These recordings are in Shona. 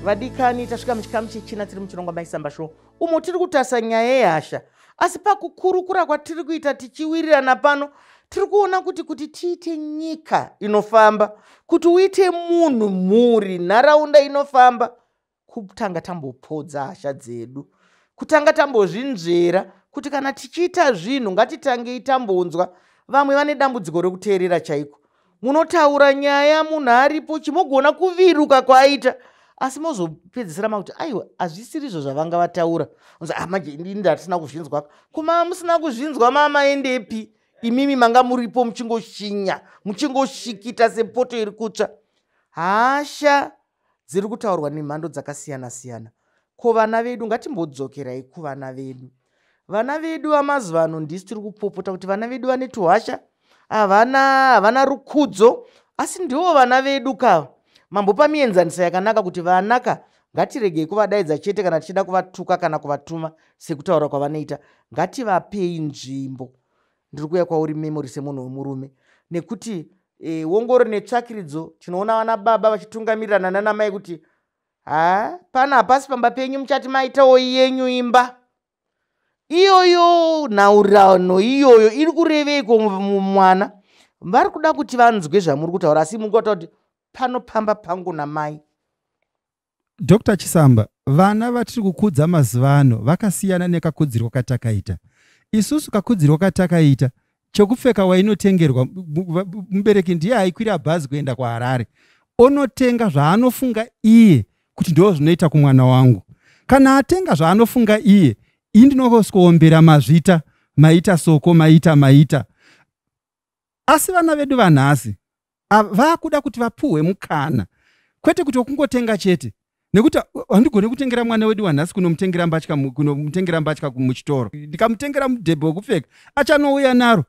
Vadikani, tasvika muchikamu chechina tiri muchirongwa Maisamba Show, umo tiri kutarisa nyaya yehasha. Asi pakukurukura kwatiri kuita tichiwirirana pano, tiri kuona kuti tiite nyika inofamba, kuti uite munhu, mhuri, nharaunda inofamba, kutanga tambopodza hasha dzedu, kutanga tambozvinzvera kuti kana tichiita zvinhu ngatitangei tambonzwa. Vamwe vane dambudziko rekuteerera chaiko. Munotaura nyaya munhu aripo, chimogona kuviruka kwaaita, asi mozopedzisira makuti aiwa, hazvisirizvo zvavanga vataura. Ah, manje ini ndatisina kuzvinzwa. Kuma musina kuzvinzwa, mamaendepi imimi? Manga muripo muchingoshinya, muchingoshikita sepoto iri kutsva. Hasha dziri kutaurwa nemhando dzakasiyana-siyana. Ko vana vedu, ngatimbodzokerai kuvana vedu. Vana vedu vamazuva ano, ndisi tiri kupopota kuti vana vedu vane tuhasha, havana rukudzo, asi ndivo vana vedu kava. Mambopa mienzaniso yakanaka kuti vanaka, ngatiregei kuvadaidza chete kana tichida kuvatuka kana kuvatuma sekutaura kwavanoita. Ngativapei nzvimbo. Ndiri kuuya kwauri, Memory, semunhu wemurume, nekuti ongoro netsvakiridzo tinoona vana baba vachitungamirirana nanamai kuti ha, pana hapasi pamba penyu, muchati maitawo yenyu imba iyoyo. Nhaurirano iyoyo iri kureveiko mwana? Vari kuda kuti vanzwe zvamuri kutaura, asi muri kutaura kuti pano pamba pangu namai. Dr Chisamba, vana vatiri kukudza mazuva ano vakasiyana nekakudzirwa katakaita isusu. Kakudzirwa katakaita, chokupfeka wainotengerwa, mubereki ndiye aikwira bhazi kuenda kuHarare onotenga zvaanofunga iye kuti ndo zvinoita kumwana wangu. Kana atenga zvaanofunga iye, ii ndinokosikuombera mazvita, maita soko, maita maita. Asi vana vedu vanhasi vaakuda kuti vapuhwe mukana, kwete kuti wokungotenga chete, nekuti handigoni kutengera mwana wedu wanhasi kunomutengera mbatya muchitoro. Ndikamutengera mudhebhe wekupfeka, achanouya naro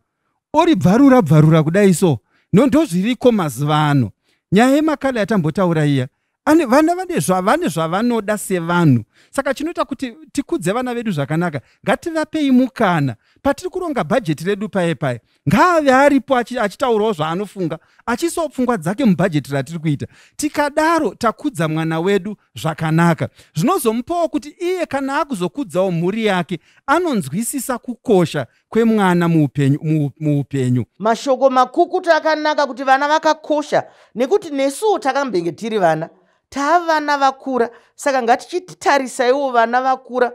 oribvarura bvarura kudai. So no, ndozviriko mazuva ano. Nyaya yemakala yatambotaura iya, vana vane zvavanoda sevanhu. Saka chinoita kuti tikudze vana vedu zvakanaka, ngativapei mukana. Patiri kuronga bhajeti redu paye paye, ngaave aripo achitaurawo zvaanofunga, achiisawo pfungwa dzake mubhajeti ratiri kuita. Tikadaro takudza mwana wedu zvakanaka, zvinozomupawo kuti iye kana akuzokudzawo mhuri yake, anonzwisisa kukosha kwemwana muupenyu. Mashoko makukutu akanaka kuti vana vakakosha, nekuti nesuwo takambenge tiri vana, taavana vakura. Saka ngatichitarisaiwo vana vakura.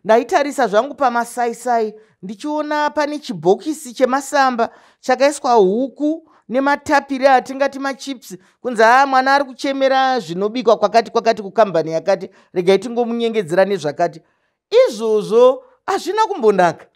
Ndaitarisa zvangu pamasaisai ndichiona pane chibhokisi chemasamba chakaiswa huku nematapiri atingati machips, kunzi haa, mwana ari kuchemera zvinobikwa kwakati kwakati kukambani yakati, regai tingomunyengedzera nezvakati. Izvozvo hazvina kumbonaka.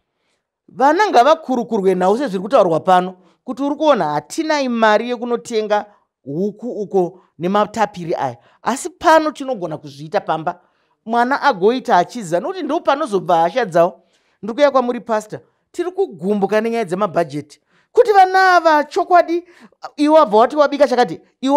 Vana ngavakurukurwe nhau sezviri kutaurwa pano, kuti uri kuona hatinai mari yekunotenga huku uko nematapiri aya, asi pano tinogona kuzviita pamba, mwana agoita achiziva, nokuti ndo panozobva hasha dzavo. Ndiri kuuya kwamuri, Pastor. Tiri kugumbuka nenyaya dzemabhajeti, kuti vana ava chokwadi, iwe wabva wati wabika chakati, iwe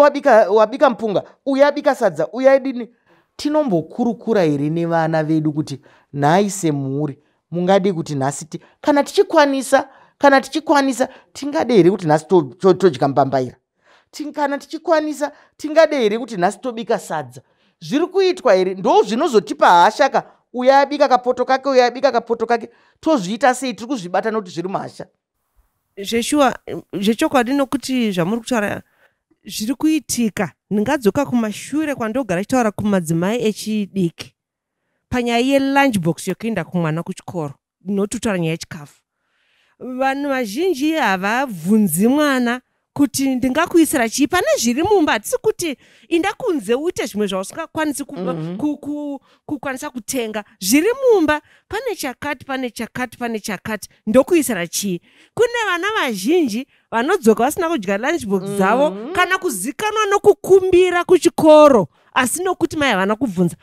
wabika mupunga, uyu abika sadza, uyu adini. Tinombokurukura here nevana vedu kuti nhai, semhuri mungade kuti nhasi kana tichikwanisa tingade here kuti nhasi todya mbambaira? Kana tichikwanisa tingade here kuti nhasi tobika sadza? Zviri kuitwa here? Ndo zvinozotipa hasha ka. Uyo abika kapoto kake, uyo abika kapoto kake, tozviita sei? Tiri kuzvibata nokuti zviri muhasha. Zveshuwa, zvechokwadi, nokuti zvamuri kutaura zviri kuitika. Ndingadzoka kumashure kwandogara chitaura kumadzimai echidiki panyaya yelunch box yokuenda kumwana kuchikoro, nototaura nyaya yechikafu. Vanhu vazhinji havabvunzi mwana kuti ndingakuisira chii pane zviri mumba. Hatisi kuti inda kunze uite zvimwe zvausingakwanisi kukwanisa kutenga. Zviri mumba, pane chakati, pane chakati, pane chakati, ndokuisira chii? Kune vana vazhinji vanodzoka vasina kudya lunchbox dzavo, kana kuzikanwa nokukumbira kuchikoro, asi nokuti mai havana kubvunza.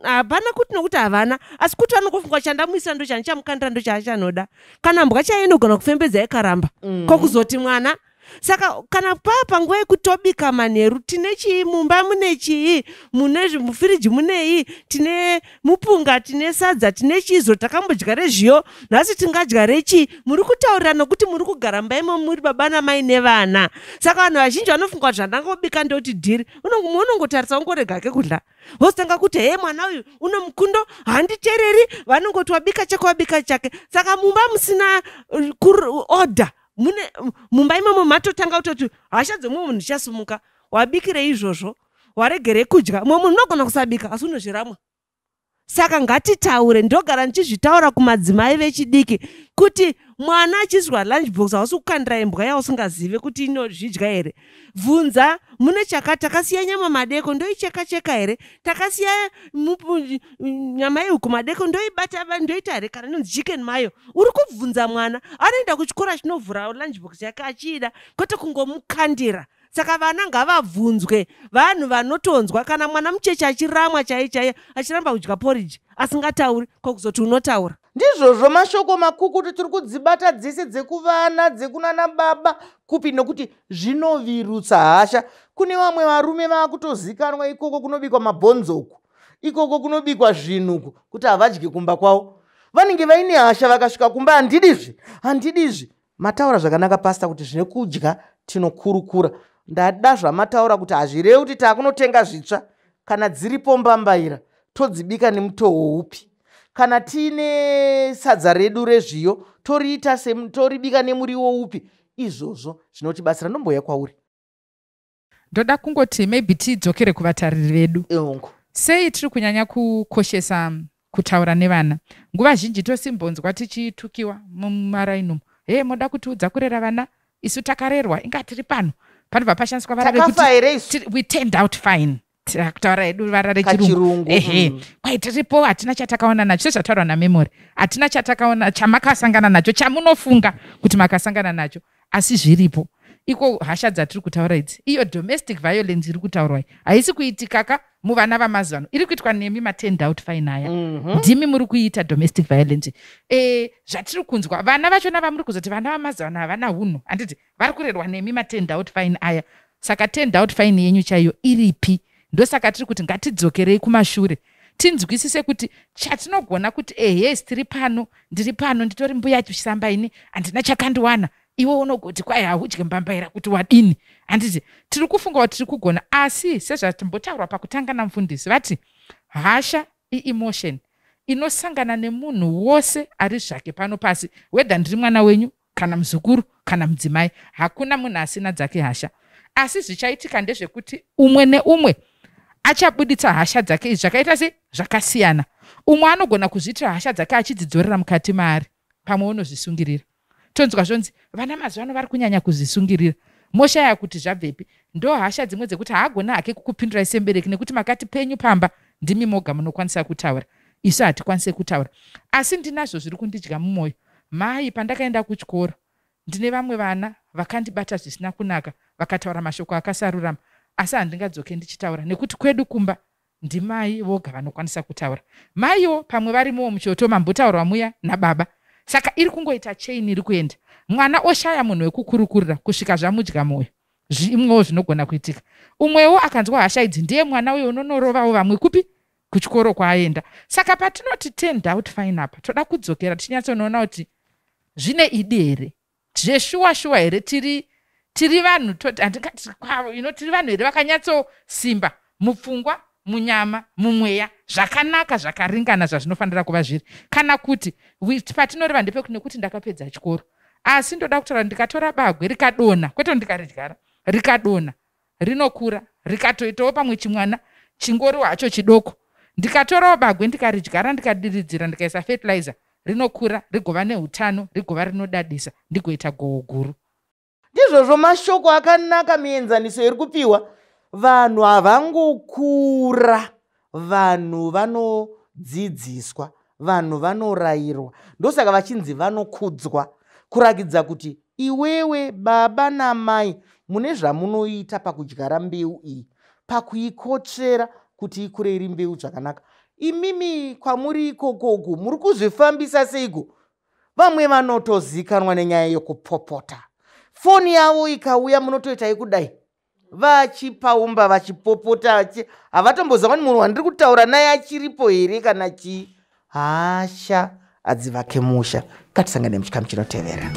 Hapana kuti nokuti havana, asi kuti vanokufunga chandamuisira ndo chandichamukandira, ndo chaachanoda. Kana mbwa chaiyo inogona kufembedza ikaramba, kokuzoti mwana. Saka kana paa panguva yekutobika manheru, tine chii mumba, mune chii mune mufiriji, munei, tine mupunga, tine sadza, tine chizo, takambodya rezviyo, nhasi tingadya rechii? Muri kutaurira nokuti muri kugara mumba imo muri baba namai nevana. Saka vanhu vazhinji vanofunga kuti zvandangobika ndoti dhiri, unongotarisa ungorega ke kudya, vozotanga kuti, "He, mwana uyu uno mukundo, handitereri." Vanongoti wabika chake, wabika chake. Saka mumba musina order, mune mumba imomo matotanga kutoti hasha dzemumwe munhu dzichasimuka. Wabikire izvozvo, waregerei kudya? Mumwe munhu unogona kusabika asi unozviramwa. Saka ngatitaure. Ndogara ndichizvitaura kumadzimai vechidiki kuti mwana achizwa lunchbox, hausi kukandira imbwa yausingazive kuti inozvidya here. Bvunza, "Mune chakati, takasiya nyama madeko, ndoicheka cheka here? Takasiya nyama yehuku madeko, ndoibata ndoita here, kana inonzi chicken mayo?" Uri kubvunza mwana, anoenda kuchikoro achinovhura lunchbox yake achiida, kwete kungomukandira. Saka vana ngavabvunzwe, vanhu vanotonzwa. Kana mwana mucheche achiramwa chai chaiye, achiramba kudya porridge, asingatauri, kokuzoti unotaura? Ndizvozvo, mashoko makukutu. Tiri kudzibata dzese, dzekuvana, dzekunana baba, kupi, nokuti zvinovirutsa hasha. Kune vamwe varume vaakutozikanwa ikoko kunobikwa mabhonzoku, ikoko kunobikwa zvinhuku, kuti havadyi kumba kwavo. Vanenge vaine hasha, vakasvika kumba, "Handidizvi, handidizvi." Mataura zvakanaka, Pastor, kuti zvine kudya tinokurukura. Ndada zvamataura kuti hazvirevi kuti taakunotenga zvitsva. Kana dziripo mbambaira, todzibika nemutoo upi? Kana tiine sadza redu rezviyo, toriita, toribika nemuriwo upi? Izvozvo zvinotibatsira. Ndomboya kwauri. Ndoda kungoti maybe tidzokere kuvatariri vedu. Eongo. Sei tiri kunyanya kukoshesa kutaura nevana? Nguva zhinji tosimbonzwa tichitukiwa mumaraini umu, "He, moda kutiudza kurera vana? Isu takarerwa, inga tiri pano." Panobva pashandiswa vara rekuti Takafa here isu? We turned out fine. Kutaura hedu vara rechirungu. Kachirungu. Ehe. Kwai tiripo, hatina chatakaona nacho. Sezvataurwa naMemory, hatina chatakaona chamakasangana nacho, chamunofunga kuti makasangana nacho, asi zviripo iko. Hasha dzatiri kutaura idzi, iyo domestic violence iri kutaurwa iyi, haisi kuitika ka muvana vamazuva ano, iri kuitwa nemi maturned out fine aya. Ndimi muri kuita domestic violence. Zvatiri kunzwa, vana vachona vamuri kuzoti vana vamazuva ano havana unhu, handiti vari kurerwa nemi maturned out fine aya? Saka turned out fine yenyu chaiyo iripi? Ndosaka tiri kuti ngatidzokerei kumashure, tinzwisise kuti chatinogona kuti, ehes, tiri pano, ndiri pano, nditori mbuya Chisamba, handina chakandiwana. Iwe unogoti kwai haudye mbambaira, kuti wadini? Handiti tiri kufunga kuti tiri kugona? Asi sezvatimbotaurwa pakutanga namufundisi, vati hasha iemotion inosangana nemunhu wose ari zvake pano pasi, whether ndiri mwana wenyu, kana muzukuru, kana mudzimai, hakuna munhu asina dzake hasha. Asi zvichaitika ndezvekuti umwe neumwe achabuditsa hasha dzake izvi zvakaita se zvakasiyana. Umwe anogona kuzviitira hasha dzake achidzidzorera mukati maari, pamwe unozvisungirira. Tonzwa zvonzi vana mazuva ano vari kunyanya kuzvisungirira, moshaya kuti zvabvepi. Ndo hasha dzimwe dzekuti haagona hake kukupindurai semubereki, nekuti makati penyu pamba ndimi moga munokwanisa kutaura, isu hatikwanisi kutaura, asi ndinazvo zviri kundidya mumwoyo. Mai, pandakaenda kuchikoro, ndine vamwe vana vakandibata zvisina kunaka, vakataura mashoko akasarurama, asi handingadzoke ndichitaura nekuti kwedu kumba ndimai voga vanokwanisa kutaura. Maiwo pamwe varimowo muchoto mambotaurwa muya nababa. Saka iri kungoita chain iri kuenda, mwana oshaya munhu wekukurukurira kusvika zvamudya mwoyo. Zvimwewo zvinogona kuitika, umwewo akanzwa hasha idzi ndiye mwana uyo unonorovawo vamwe kupi? Kuchikoro kwaaenda. Saka patinoti turned out fine apa, toda kudzokera tichinyatsonoona kuti zvine idi here, zveshuwa shuwa here, tiri vanhu, handingati kwavo, tiri vanhu here vakanyatsosimba mupfungwa, munyama, mumweya, zvakanaka, zvakaringana, zvazvinofanira kuva zviri? Kana kuti patinoreva ndepekuti nekuti ndakapedza chikoro. Asi ndoda kutaura, ndikatora bagwe rikadonha, kwete ndikaridyara, rikadonha rinokura, rikatoitawo pamwe chimwana chingoriwo hacho chidoko. Ndikatorawo bagwe, ndikaridyara, ndikadiridzira, ndikaisa fertilizer, rinokura, rigova neutano, rigova rinodadisa, ndigoita goho guru. Ndizvozvo, mashoko akanaka, mienzaniso iri kupiwa. Vanhu havangokura, vanhu vanodzidziswa, vanhu vanorayirwa. Ndosaka vachinzi vanokudzwa, kurakidza kuti iwewe baba namai mune zvamunoita pakudyara mbeu iyi, pakuikotsvera kuti ikure iri mbeu zvakanaka. Imimi kwamuri ikokoku muri kuzvifambisa seiko? Vamwe vanotozikanwa nenyaya yekupopota. Foni yavo ikauya munotoita yekudai, vachipaumba, vachipopota, havatomboziva kuti munhu wandiri kutaura naye achiripo here kana chii. Hasha hadzivake musha. Ngatisangane muchikamu chinotevera.